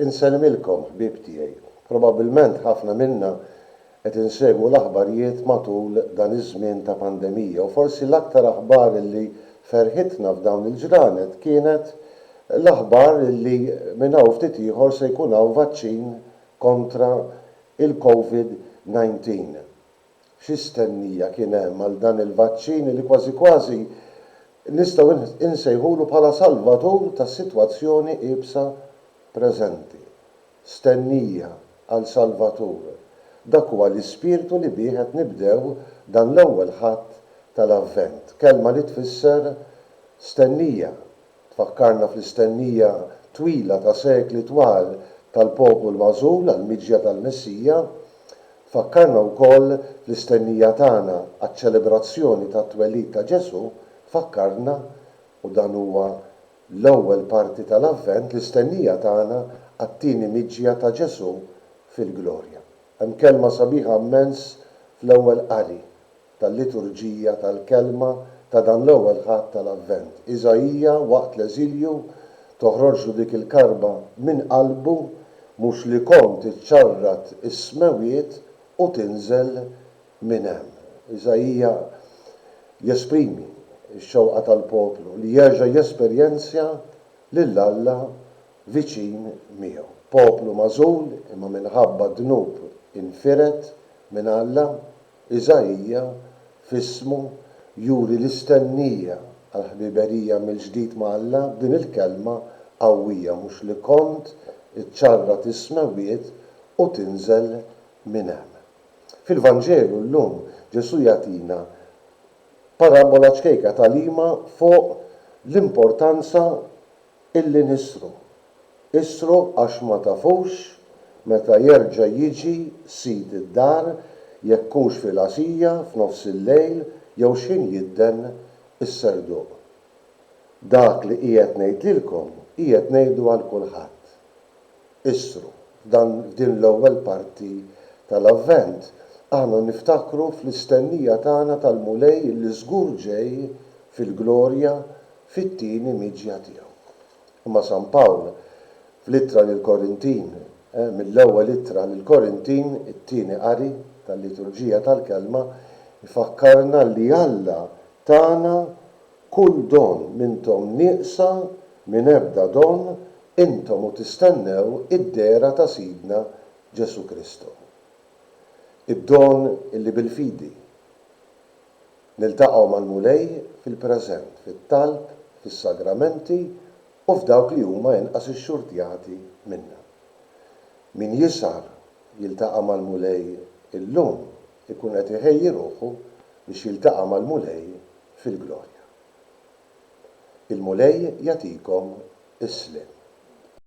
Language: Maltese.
Insellmilkom ħbieb tiegħi. Probabbilment ħafna minna qed insegwu l-aħbarijiet matul dan iż-żmien ta' pandemija u forsi l-aktar aħbar li ferħitna f'dawn il-ġranet kienet l-aħbar li minn hawn ftit ieħor se jkun hawn vaċċin kontra il-Covid 19. Xi stennija kien hemm għal dan il-vaċċin li kważi kważi nistgħu insejħulu bħala salvatur tas-sitwazzjoni iebsa preżenti. Stennija għal salvatur. Dak huwa l-ispirtu li bih qed nibdew dan l-ewwel Ħadd tal-Avvent. Kelma li tfisser stennija. Tfakkarna fl-istennija twila ta' sekli twal tal-poplu l-magħżul għall-miġja tal-Messija. Tfakkarna wkoll fl-istennija tagħna għaċ-ċelebrazzjoni tat-twelid ta' Ġesù, tfakkarna, u dan huwa l-ewwel parti tal-Avvent, l-istennija tagħna għat-tieni miġja ta' Ġesù fil-glorja. Hemm kelma sabiħa mmens fl-ewwel qari tal-liturġija tal-Kelma ta' dan l-ewwel Ħadd tal-Avvent. Iżaija waqt l-eżilju toħroġlu dik il-karba minn qalbu, Mhux li kont iċċarrat is-smewwiet u tinżel minn hemm. Iżaija jesprimi x-xewqa tal-poplu li jerġa' jesperjenzja lil Alla viċin miegħu. Poplu magħżul imma minħabba d-dnub infired minn Alla, Iżaija, f'ismu, juri l-istennija għall-ħbiberija mill-ġdid ma' Alla b'din il-kelma qawwija, Mhux li kont iċċarrat is-smewwiet u tinżel minn hemm. Fil-Vanġelu llum Ġesù jagħtina parabbola ċkejka tagħlima fuq l-importanza illi nisru. Isru għax ma tafux meta jerġa' jiġi sid id-dar, jekk hux filgħaxija, f'nofs il-lejl, jew x'ħin jidden is-serduq. Dak li qiegħed ngħid lilkom, qiegħed ngħidu għal kulħadd. Isru. F'dan f'din l-ewwel parti tal-Avvent, aħna niftakru fl-istennija tagħna tal-Mulej li żgur ġej fil-glorja fit-tieni miġja tiegħu. Imma San Pawl, fl-Ittra lill-Korintin, mill-ewwel Ittra lill-Korintin, it-tieni qari tal-Liturġija tal-Kelma, ifakkarna li Alla tana kull don, m'intom nieqsa minn ebda don, intom u tistennew id-dehra ta' Sidna Ġesù Kristu. Id-don illi bil-fidi Niltaqgħu mal-Mulej fil-preżent, fit-talb, fis-sagramenti u f'dawk li huma inqas ixxurtjati minna. Min jisgħar jiltaqa' mal-Mulej illum ikun qed iħejji ruħu biex jiltaqa' mal-Mulej fil-glorja. Il-Mulej jagħtikom is-sliem.